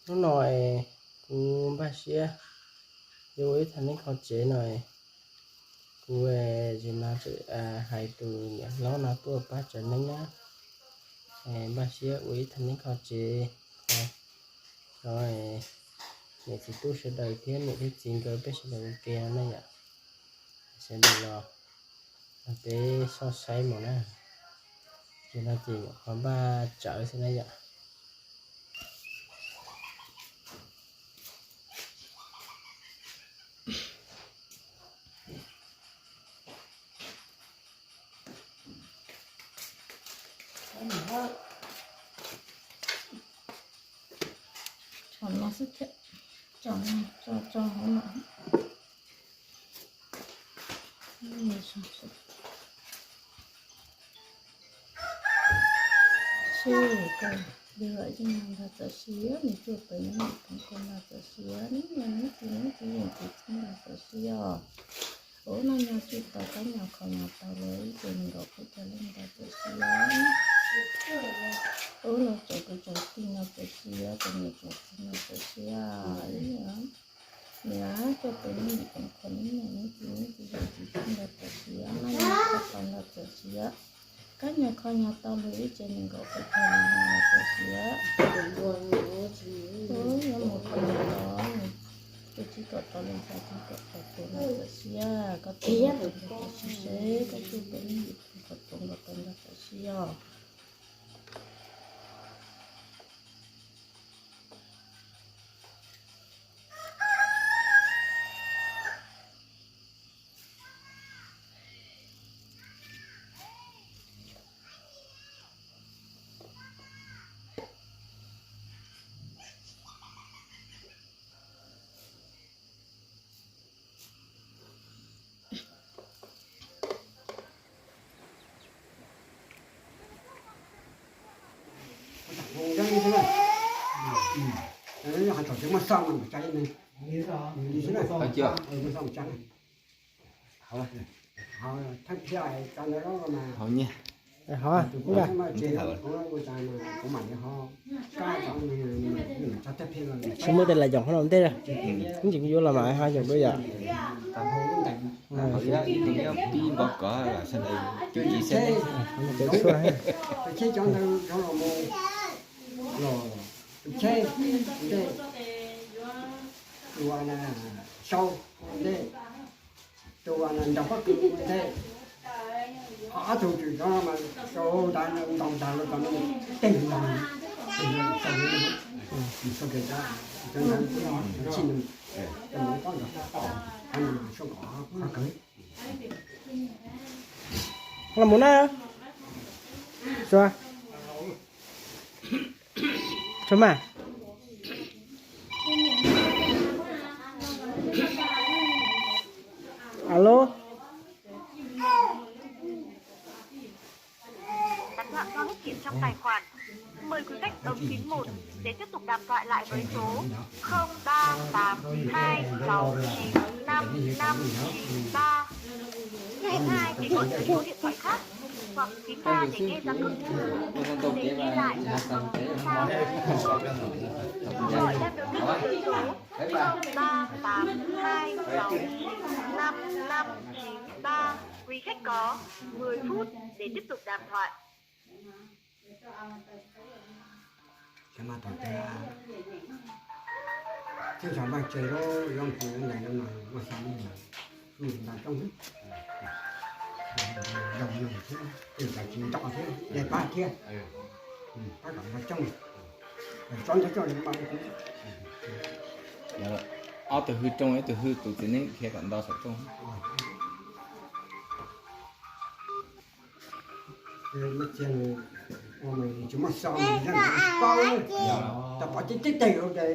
Hnub no kuv npaj siab yuav ua ib thaj neeb kho tsev no, kuv zim no tseem hais tus niam hlob no tuaj pab tsaws neeb na. Npaj siab ua ib thaj neeb kho tsev rau niam txiv tub sawv daws thiab niam thiab txiv nkawd peb sawv daws ua ke no na yom. Sawv daws los peb soj saib mus na. Ces no ces nyuam qhuav npaj tsawv xwb na yom. Tso no xwb thiab, tso no, tso, tso hauv no. Seb koj, yog yeej nrog txawm siab, nws tuaj pem nws pom koj nrog txawm siab, nws nyob nws txiv nws txiv yeej tsis txhob nrog txawm siab os. Ub, noj nyob tsis tau, kab nyob kho nyob tau lawm, ces nws nkaum peb caug leej nrog txawm siab. Ub, los tso koj tso tij nrog txawm siab, tso niam tso txiv nrog txawm siab. Niam, tuaj pem nws pom koj nrog nws txiv nws txiv yeej tsis txhob nrog txawm siab, noj nyob kho tau nrog txawm siab. Kab nyob kho nyob tau lawm, ces nws nkaum peb caug leej nrog txawm siab. Ub, nyob mus kho nyob tau, tus tsib kaum rau leej xya tsib kaum rau tus nrog txawm siab, koj tus nrog txawm siab seb koj tuaj pem nws pom koj tus nkaus tau nrog txawm siab os. Hauv nyiaj. Tsis muaj tej las yoom hauv no ntej, ib ntsis kuv yuav los mas ho yoom dua yom. Pib npov kov sawv daws cov ib xwb. Tus cheb cov ntawd los mus, los tus cheb ntej, tus sau ntej, tus nrog pob kws ntej, ob tug tsis cov mas sau tas ntaus tas los tas no, tej ntawd, sau tas, cov ntawd, cov ntawd, cov ntawd, cov ntawd, Los mus na. Sua. Sua mas. Alo. Đặt thoại do hết tiền trong tài khoản. Mời quý khách bấm phím một để tiếp tục đàm thoại lại với số không ba tám hai sáu chín năm năm chín ba. Phím hai để gọi tới số điện thoại khác, hoặc phím ba để nghe ra code. Để ghi lại, phím ba. Gọi đang được kết nối số không ba tám hai sáu chín năm năm chín ba. Quý khách có mười phút để tiếp tục đàm thoại. Ces mas thaum twg thiab txog vaj tse lub zoo pus ntawm no mas muaj xya lub, nta roob, zoo thiab, tab sis tsis nto thiab, dej pab thiab, pab kom nta roob, tsob nta roob mas. Ob tug hwj rooj, ib tug hwj tus txiv neeb khiav kom nto saum rooj. Tsis muaj xov mas tsis paub, tau pom tib teg los tias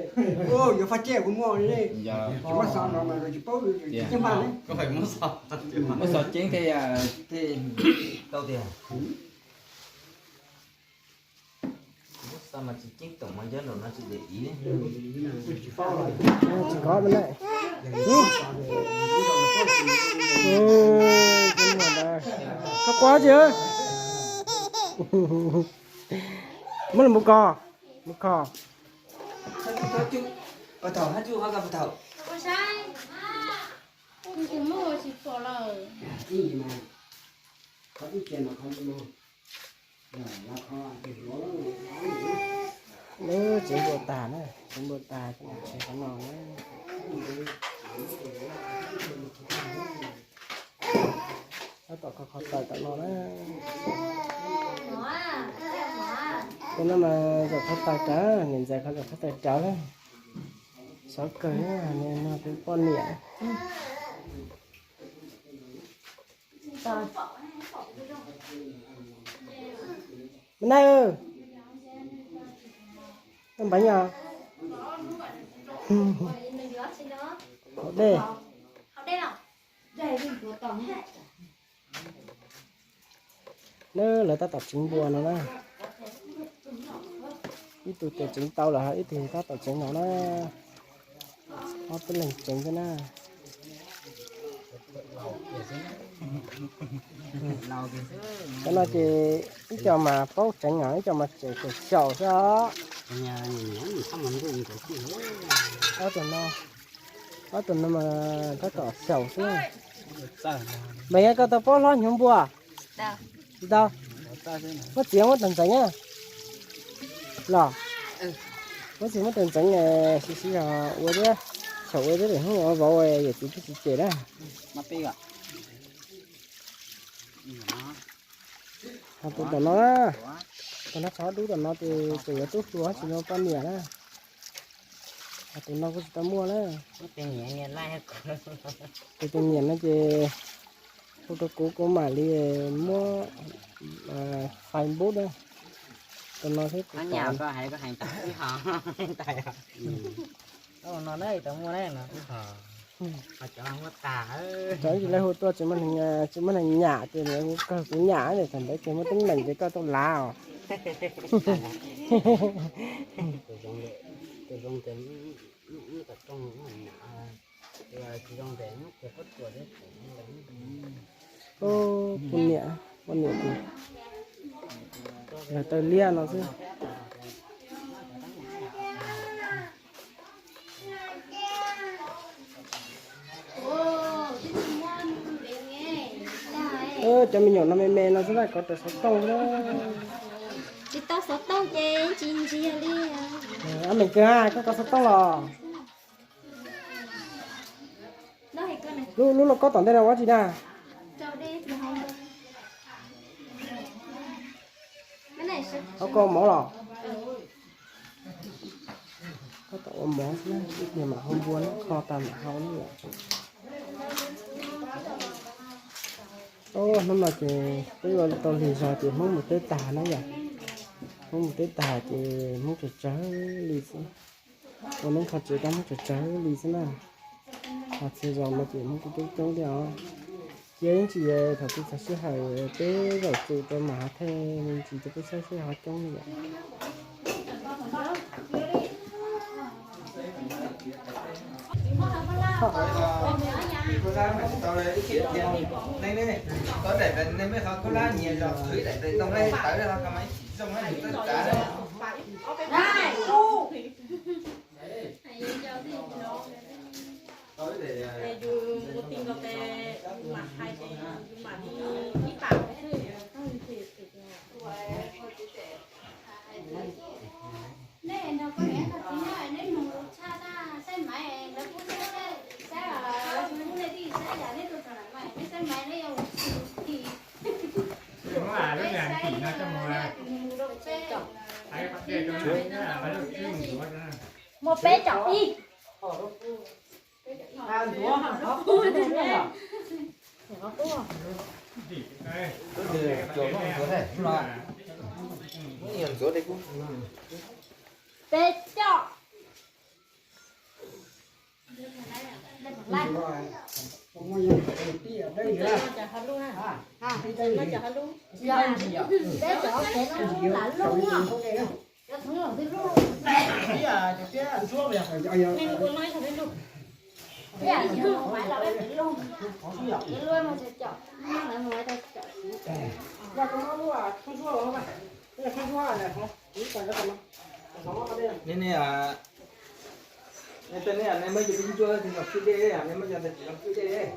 yuav faj tiag kuv muaj li. Tsis muaj xov no mas tsis paub, tsis npaj li. Muab xov ceeb thiaj tau tiag. Tsis khov me na. Koj quaj tsi? Muab los mus kho, mus kho. Pas thaum hab tsuj qhov ko pas thaum. Tus muaj tsis pom lawm. Lub tsev npua tag na, tsev npua tag ces tsev qhov no na. Tab tom kho qhov taws tom no na. Tus no mas zaum qhov taws rawv, niam ntxawm qhov zaum qhov taws rawv na. Sov kawg na, no tus poj niam. Npaj npaj os. Haus dej. Lawv tab tom tsev npua no na. Ib tug tes tsev tau lawm ho ib tug tab tom tsev no na. Ob peb leeg tsev xwb na. Cov no ces ib co mas paub tsev os, ib co mas tseem xyaum xwb os. Ob tug no, ob tug no mas tab tom xyaum xwb. Npam, yog koj tau paub hlob hnyuv npua? Tsis tau. Muab txiav muab raws ntxeev na. Los, muab txiav muab raws ntxeev, siv siv zog ua thiab, xyaum ua thiab, hnub ua vauv yawm txiv twb tsis cem na. Ho tus tom no, tus no tshav dub tom no ces tseem yuav tub hluas tsis muaj poj niam na. Ho tus no kuj tsis tau muaj na. Tus tus nyiam no ces hu rau kuv, kuv mam li muab Facebook na. Tus no thiab kuv no tsis lawv hu tuaj tsis muaj neeg nyam ces kuv kawg kuv nyam, thaum ntawd ces muaj teeb meem ces koj tau lav os. Poj niam, poj niam ces lawv taw liab no xwb. Cov me nyuam no me me no xwb na, kov raws xov tooj xwb. Tsis tau xov tooj ces tsis ntsia li. Ab, me kawg, koj kov xov tooj los? Lub, lub lauj kaub tom ntej no ua tsi na? Hauv koj mov los? Tab tom ua mov xwb, ib pliag mam hau npua na, kho tas mam hau na yom. Hnub no ces peb ua tau lig zog ces Hmoob mus teb tag na yom. Hmoob mus teb tag ces Hmoob tsawg tsawg li xwb. Ua neeb kho tsev rau Hmoob tsawg tsawg li xwb na. Ho txhua zaus no ces Hmoob kuj coob coob thiab os. Cia ib ntsis thaum twg txog sij hawm peb zaum txus rau mam ho thij me ntsis rau peb saib seb ho coob li yom. Yus ua ti nkaus tes mam hais ces yus mam li ib pam xwb. Nej nrog koj niam koj txiv nyob, nej nug tshaj tag, saib maiv lawv pub saib, saib lawv pub nej tij saib yam nej tuaj txog lam mas nej saib maiv nej yuav ua tsis ua ti. Peb saib no, tus nug rau peb. Muaj peb caum ib. Peb coj. Ni ni, Neb muab yus pib ntsuab tsis zoo khwb dej, neb muab yus ntawd tsis zoo khwb dej.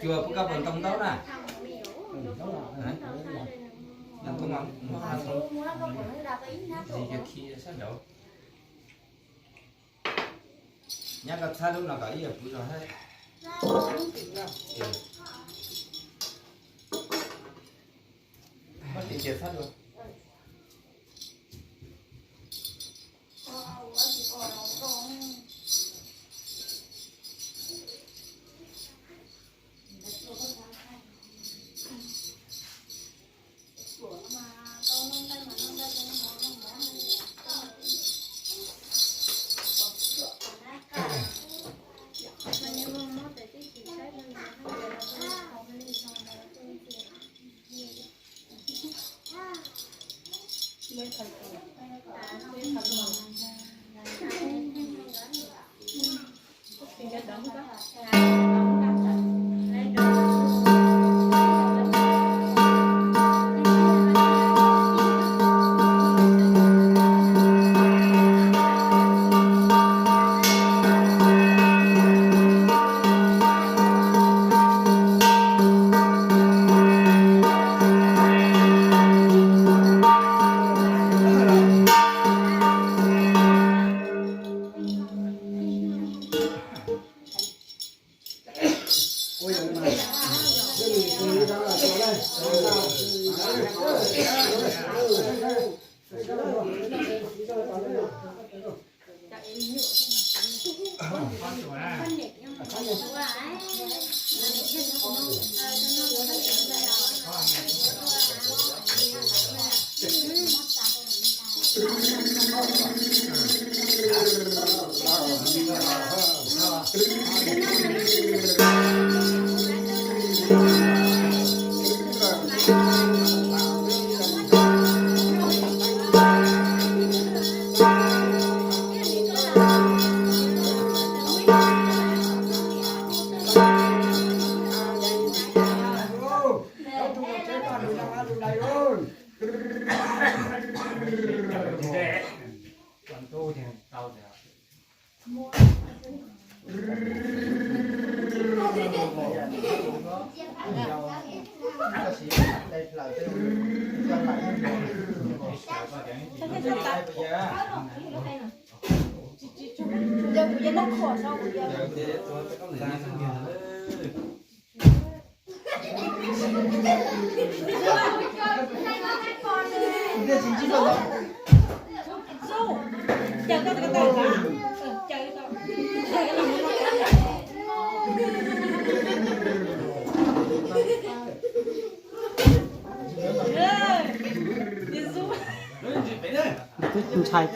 Cua pub koj puas ntoo ntaub na? Ntoo mas muab ho txhoov zis kiag khi sab nraud. Nyab koj txhab lub no kom ib yam kuv zog thiab. Muab tis tis txhab dua.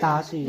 Tas xwb.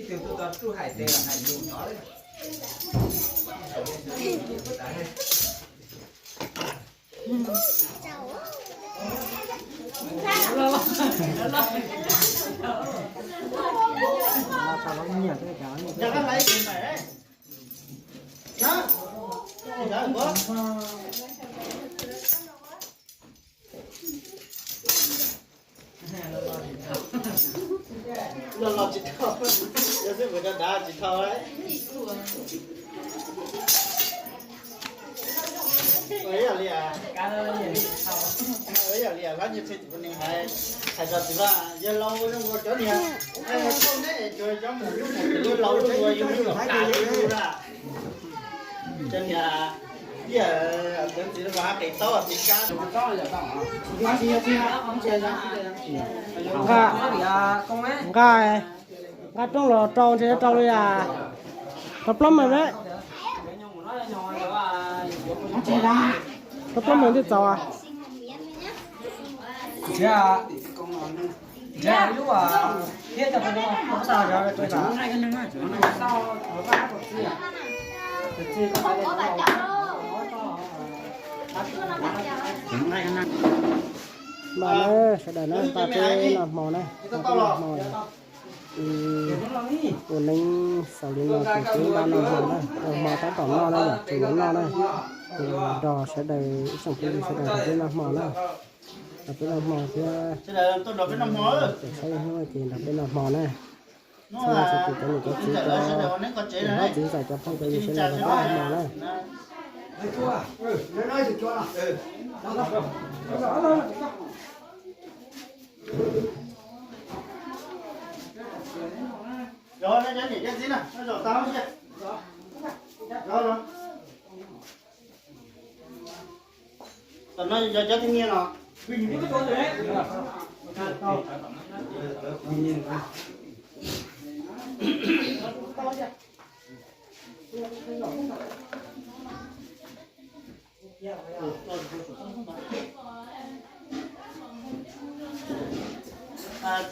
Ib tug tuaj tau tsuj hais tes los hais yus tod li. Los los tsis tau, yog xwb mus rau nrad tsis tau. Ib yam li, ib yam li hlob Nyiaj Tsheej tus poj niam hais, hais rau txiv Vaj, yawg laus zoo nkaus cov niag, cov neb cov mus lub mus yawg laus zoo nkaus yus me nyuam tas li lus na. Cov niag, ib yam, cov txiv los haj qis taub qis kab. Nqa, nqa, nqa rooj los rau ntshe rau li, rau plaub meem ne. Rau plaub meem thiaj txaus. Npaj na, sawv daws na, npaj peb noj hmo na, peb noj hmo. Ua neeb xaus li no ces peb npaj noj hmo na, noj hmo tab tom noj na yom, tsis noj na. Nrog sawv daws ib tsoom phooj ywg sawv daws nrog peb noj hmo na. Nrog peb noj hmo thiab, thaum saib hnub ces nrog peb noj hmo na. Txhua leej txhua tus cov niam cov txiv cov, cov hlob txiv ntxawm cov phooj cov ywg sawv daws nrog peb noj hmo na. Tam no yog cov twg nyiag no? Txiv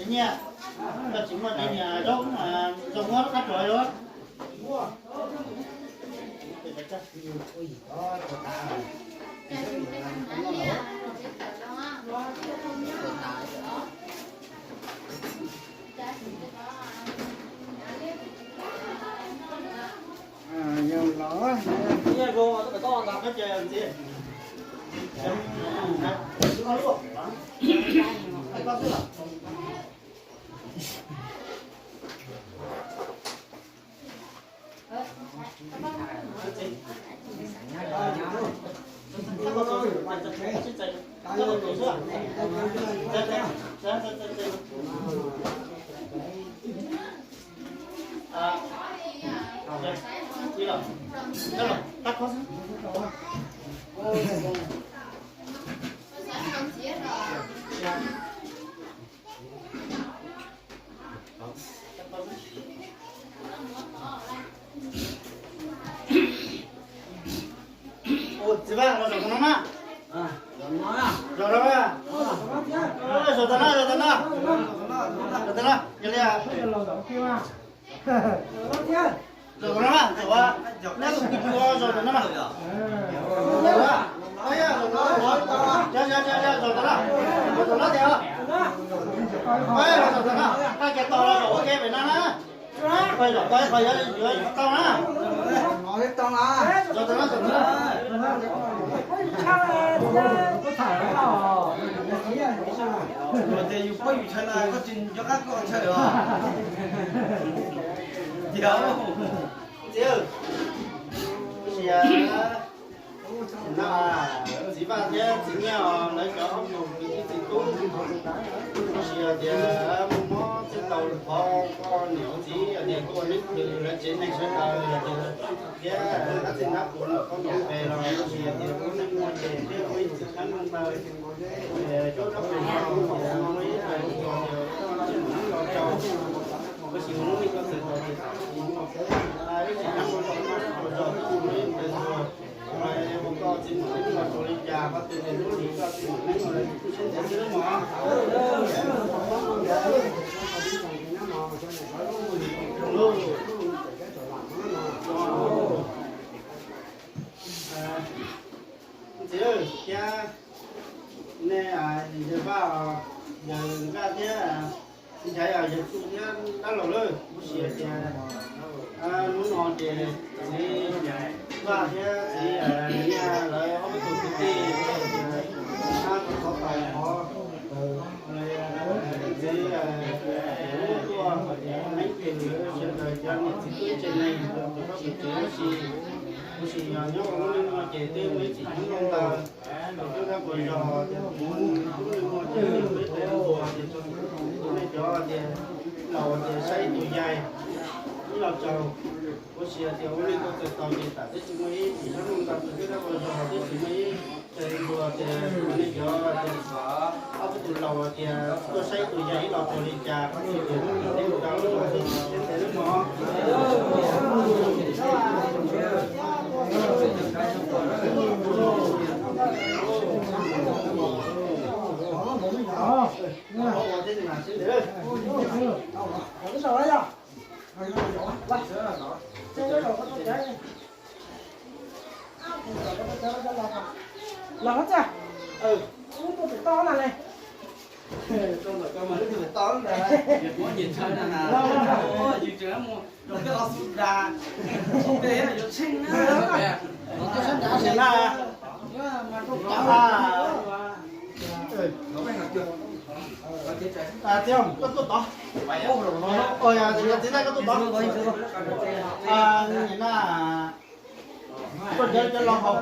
Nyiaj, koj tsis muaj tej niag zaub zoo muab rov qab rau los? Ua txiv Vaj, los zaum no na. Zaum no na. Zaum no, zaum no. Zaum no, yog li. Zaum no na, zaum no. Neb tus kwv tij zaum no na. Zaum no. Zaum no tiag. Zaum no. Hais tias tau los zaum ua ke pem no na. Zaum tau, zaum tau, yuav tau na. Zaum tau na, zaum tau na. Luag tias yus paub yus chaw no koj tsis nco qab koj chaw os. Txiv, txiv Vaj thiab txiv Nyiaj os, lawv cov ob tug kwv tij txiv tub, tab sis hais tias muaj mob txij tau thov koj niam koj txiv hais tias tuaj ua neeb khwv lawv tsev neeg sawv daws hais tias, thiab ab txij nab puv no koj niam pes los tab sis hais tias ua neej muaj ces thiab ua ib txwm kab npawg, cov dab pem no ces muaj ib txwm txog ces koj tsis mus neeb los rau, tab sis mus neeb koj txawm tau ces ib txwm kab npawg los zog tab sis mus neeb ntawd tuag. Ua koj txiv mus neeb los rau li cas koj twb tsis hnov li koj txiv mus neeb los tsis tau xwb mog. Txiv thiab nej, yawg Vaj, yawg Nkaj thiab, txiv Nchaiv, yawg Txuj thiab dab laug lawm, kuv sim hais tias hnub no ces txiv Vaj thiab txiv Nyiaj lawv ob peb tug kwv tij, thov tos qhov, txiv tuaj, neeb twg sawv daws cov niam txiv tub tsev neeg, tus koj tus tsev tab sis Tab sis yog nyob ua lub neej no ces twb muaj ib txhia nyob ntawd, tus twb dab puas zog tias kuv lub neej no ces peb qe lub ua tias tso, kuv nej cov tias laus tias saib tus yaig ib los tsaug, tab sis tias ua neej tau txawm tau ces tam twb tsis muaj ib txhia nyob ntawd, tus twb dab puas zog twb tsis muaj ib txhia ua tias kuv nej cov tias ob peb tus laus tias tuaj saib tus yaig ib los tsaug li cas, tab sis tias lub neej no ces peb qe lub ua Los txog, wb tuaj pem toj na le. Txiv, koj tuaj tod. Txiv, koj tuaj tod. Tuaj cov los hos,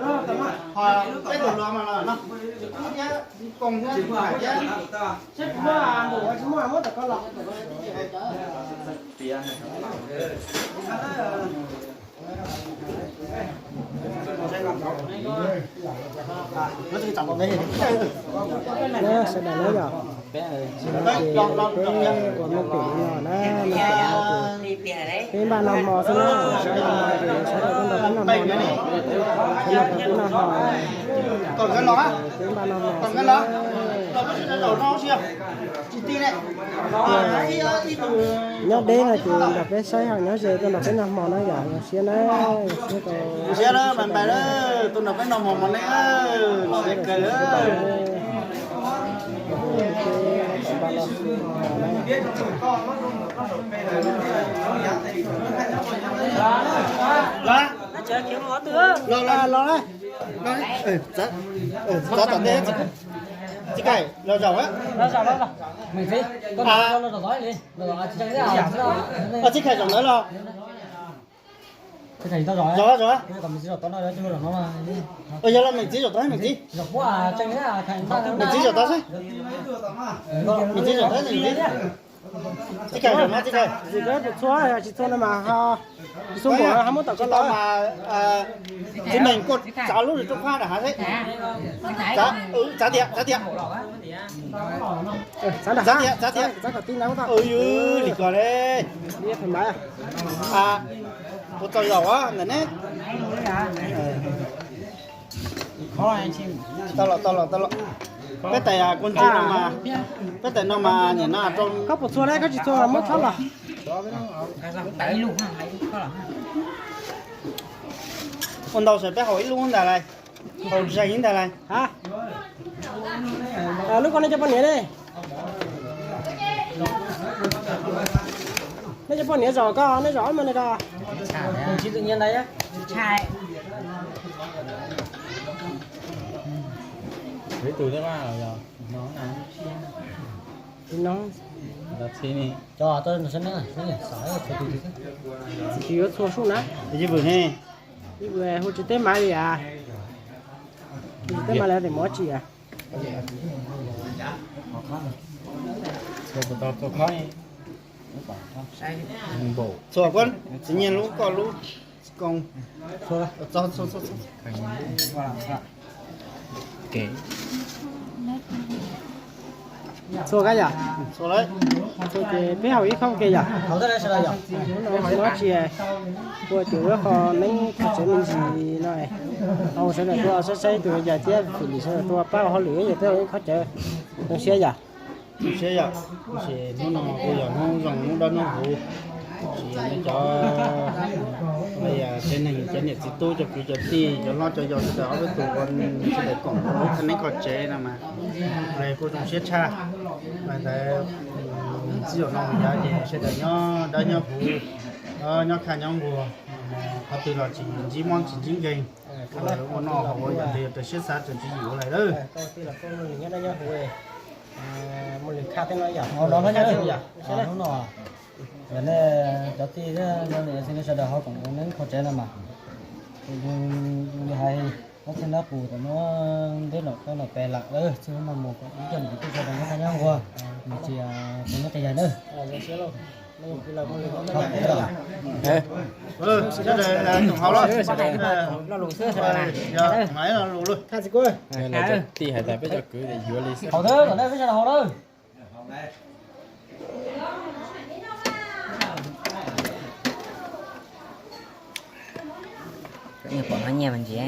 hos peb tus hluas mas los no, thiab Koos thiab Hais thiab. Saib puas muaj npaum tsis muaj muab tom ko los. Sawv daws na yom, ces peb ua meej pem no na, meej pem no ces peb npaj noj hmo xwb na, sawv daws noj hmo na, sawv daws noj hmo na, peb npaj noj hmo xwb na. Nyob deb no ces nrog peb saib, ho nyob ze tuaj nrog peb noj hmo na yom, zoo siab na, zoo siab tau. Zoo siab na, mas ntais na, tuaj nrog peb noj hmo mov ne, zoo siab kawg. Los, los, los, los, txav tom ntej, Txiv Kaim los zaum. Txiv Kaim zaum ntawd los? Zaum, zaum. Yog los me txiv zaum tod, me txiv, me txiv zaum tod xwb. Me txiv zaum tod, me txiv. Txiv Kaim zaum mas, Txiv Kaim. Tsis txhua, tsis txhua no mas ho tsis txhua npaum, ho muab tom ko los. Txiv Meem kuj txav lub roob phab nram hav xwb. Txav tias, txav tias, txav tias, txav tias, txav kom tib ntawd. Lim ko le. Kuv txaus zaum ntawm ne. Tau los, tau los, tau los. Peb tais kuv ntsis no mas, peb tais no mas niam no rau. Koj puas txhua na, koj tsis txhua muab txhob los. Ua ntau sav peb haus ib lub ntag lais, haus zeeg ib ntag lais. Lub ko nej cov poj niam ne? Nej cov poj niam zaum ko, nej zaum ob me ne ko. Tsis yuav txhua sub na. Hu tsis teb mas li as. Hu tsis teb mas li tes mov tsis as. Txhua, txiv Nyiaj lub, koj lub, txiv Koos. Txhua kab yom? Txhua ces peb haus ib khob ke yom? Hnub no tsis ua cuam wb qho neeb qho tsev me ntsis no, haus sawv daws tuaj saib saib tus yas thiab fim lis sawv daws tuaj pab ua hauj lwm, yog peb haus ib khob cawv zoo siab yom. Zoo siab yom, tab sis hnub no kuj yog hnub zoo hnub dab hnub huv, tab sis nej cov tsev neeg cov niam txiv tub cov kwv cov tij cov hlob cov yau sawv daws ob peb tug ua sawv daws koom ua lub thaj neeb qho tsev no mas kuj zoo siab tshaj. Mas ntawd txij zaum no mus yav ces sawv daws nyob dawb nyob huv, nyob khaj nyob nquag, qhov twg los tsis ntsib mob tsis ntsib nkeeg, ua noj haus ua yam twg yog raws siab xav raws tswv yim ua lawm lawm. Hnub no nej cov tij sawv daws ho koom ua neeb qho tsev no mas Li hais, koj txhia nab qus tom no, ntev los koj los pes lam lawm, txhia no mus kom ib co niam txiv tub sawv daws nyob qab nyob nquag, nws tsis tau nyob qis yaig nawb. Tij hais tias peb cov kwv yuav li xwb. Haus dawb, tom nej peb sawv daws haus dawb. Pom hnab nyiaj mas ntsis.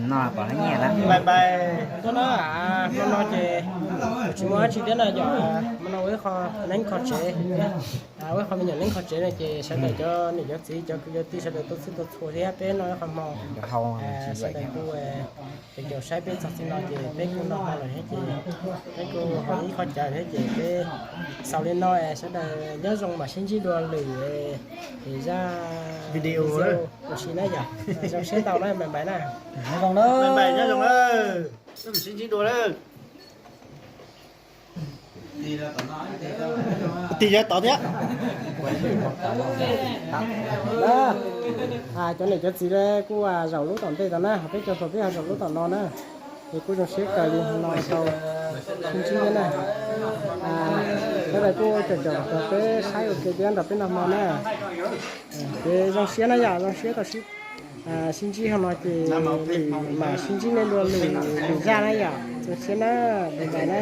No pom hnab nyiaj lawm. Tuaj na, hmo no ces tsis muaj dab tsi thiab na, yog hmo no ua ib qho neeb qho tsev, ua ib qho me nyuam neeb qho tsev no ces sawv daws cov niam cov txiv cov kwv cov tij sawv daws tuaj txhij tuaj txhua thiab peb noj ib qho hmo. Sawv daws kuj caum caum saib peb txog txij no ces peb kuj noj hmo lawm thiab ces peb kuj ho ib qho cawv thiab ces peb xaus li no es sawv daws nyob zoo mam sib ntsib dua lwm zaj video ua si na yom. Zoo siab ntau na, bye bye na. Nyob zoo na. Bye bye, nyob zoo na. Sib ntsib dua na. Tig yav tod thiab. Cov niam cov txiv kuj zaum lub tom ntej tod na, ho peb cov hluas peb ho zaum lub tom no na. Es kuj zoo siab kawg li no tau sib ntsib thiab na. Sawv daws kuj caum caum rau peb saib ua ke thiab nrog peb noj hmo na. Ces zoo siab na yom, zoo siab tau sib, sib ntsib hmo no ces lwm mam sib ntsib nej dua lwm, lwm zaj na yom. Zoo siab na, bye bye na.